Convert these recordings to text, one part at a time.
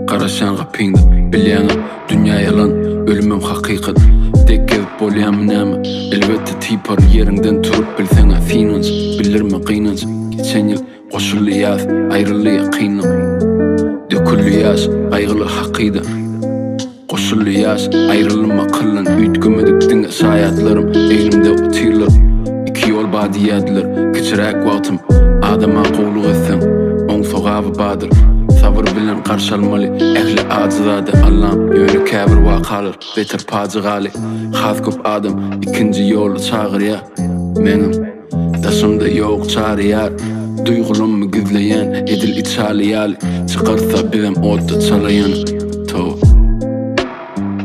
Garaşýan gapyňda, bilýäňä, dünýä ýalan, ölümem hakykat. Dek gezip bolýamy näme? Elbetde typaryn ýeriňden turup bilseň-ä synanş, bildirme gynanç. Geçen ýyl goşuldy ýaz, aýryldy ýakynlyk. Döküldi ýaş, gaýgyly hakyda. Goşuldy ýaş, aýryldym akyldan, Üýtgemedik diňe şaýatlarym, Egnimde otyrlar. Iki ýol bar diýýärdiler, Kiçiräk wagtym. Adama gowluk etseň, oň sogaby bardyr. Sabyr bilen garşy almaly, ähli ajy zady, Allam, ýöne käbir wakalar beter pajygaly. Has köp adam ikinji ýola çagyrýar. Meňem. Daşymda ýok çaryýar Duýgulammy gizleýän edil içaly ýaly Çykarsa bizem otda çala ýanyp tow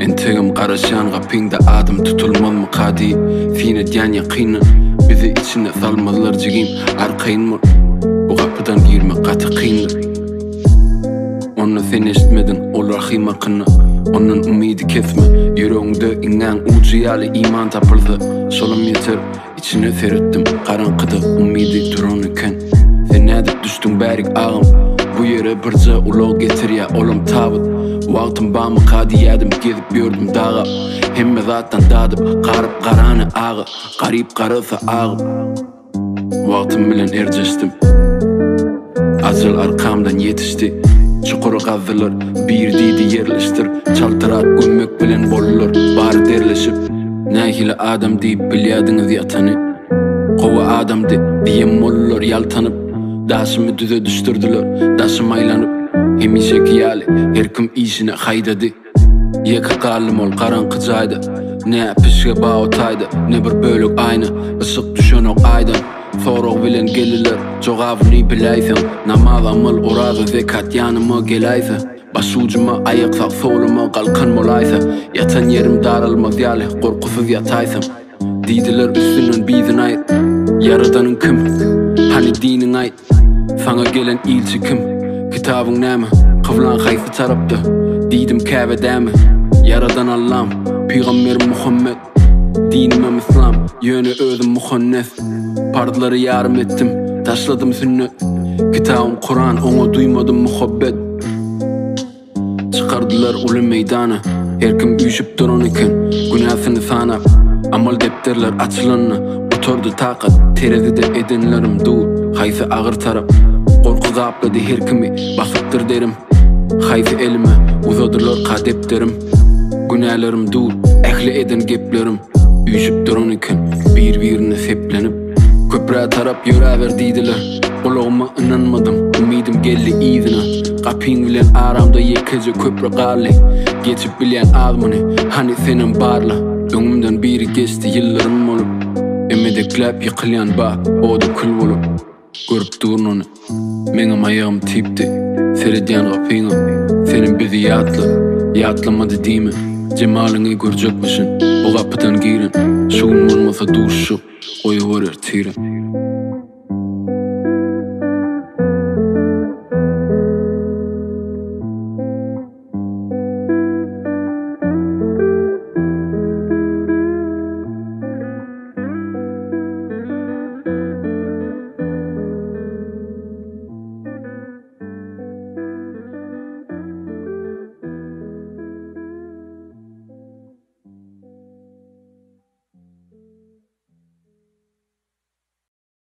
Entegem garaşýan gapyňda adam tutulmazmyka diýip Syn edýän ýakyndan Bizi içine salmazlar jigim arkaýyn bol Bu gapydan girmek gaty kyndyr Onda sen eşitmediň ol Rahym hakynda Ondan umydy kesme Ýüregiňde iňňäň ujy ýaly iman tapylsa Şolam ýeter Içine seretdim, garaňkyda umydy duran eken. Sen nädip düşdüň bärik agam? Bu ýere birje ulag getirýä, olam tabyt. Wagtym bamyka diýýädim, gezip ýördüm daga. Hemme zatdan dadyp, garyp garany aga, garyp garasa agyp. Wagtym bilen erjeşdim. Ajal arkamdan ýetişdi. Çukury gazdylar, biri diýdi ýerleşdir, çaltrak gömmek bilen boldular, bary derleşip. Nähili adam diýip bilýädiňiz ýatany? Gowy adamdy diýen boldular ýaltanyp. Daşymy düze düşdürdiler, daşym aýlanyp. Hemişeki ýaly her kim işine haýdady. Ýeke galdym ol garaňky jaýda. Ne pişge ba o taýda, ne bir bölek aýna. Yşyk düşenok aýdan. Sorag bilen geldiler, jogabyny biläýseň. Namaz, amal, oraza, zekat ýanyma geläýse. Başujuma aýak sag soluma galkan bolaýsa. Ýatan ýerim daralmaz ýaly gorkusyz ýataýsam. Diýdiler üstünden bizini aýt. Ýaradanyň kim? Hany diniňi aýt. Saňa gelen ilçi kim? Kitabyň näme? Kyblaň haýsy tarapda? Diýdim Käbe dämi? Ýaradan Allam, pygamberim Muhammet. Dinimem yslam, ýöne özüm muhannes. Parzlary ýarym etdim, taşladym sünnet. Kitabym Kuran, oňa duýmadym muhabbet. Çykardylar uly meýdana, Her kim üýşüp duran eken, günäsini sanap. Amal depderler açylanda, gutardy takat, Terezide edenlerim dur, haýsy agyr tarap. Gorky gaplady her kimi, basypdyr derim. Haýsy elime uzadylarka depderim. Günälerim dur, ähli eden geplerim. Üýşüp duran eken, bir-birine seplenip. Köprä tarap ýöräber diýdiler. Gulagyma ynanmadym, umydym geldi yzyna. Gapyň bilen aramda ýekeje köpri galdy. Geçip bilýän az muny, hany senem barla. Öňümden biri geçdi ýyldyrym bolup. Emedekläp ýykylýan ba, oda kül bolup. Görüp durun ony. Meňem aýagym typdy. Seredýän gapyňa. Senem bizi ýatla. Ýatlamady diýme. Jemalyňy görjekmişin. Bu gapydan giren. Şu gün bolmasa duşuşyp, goýawar ertire.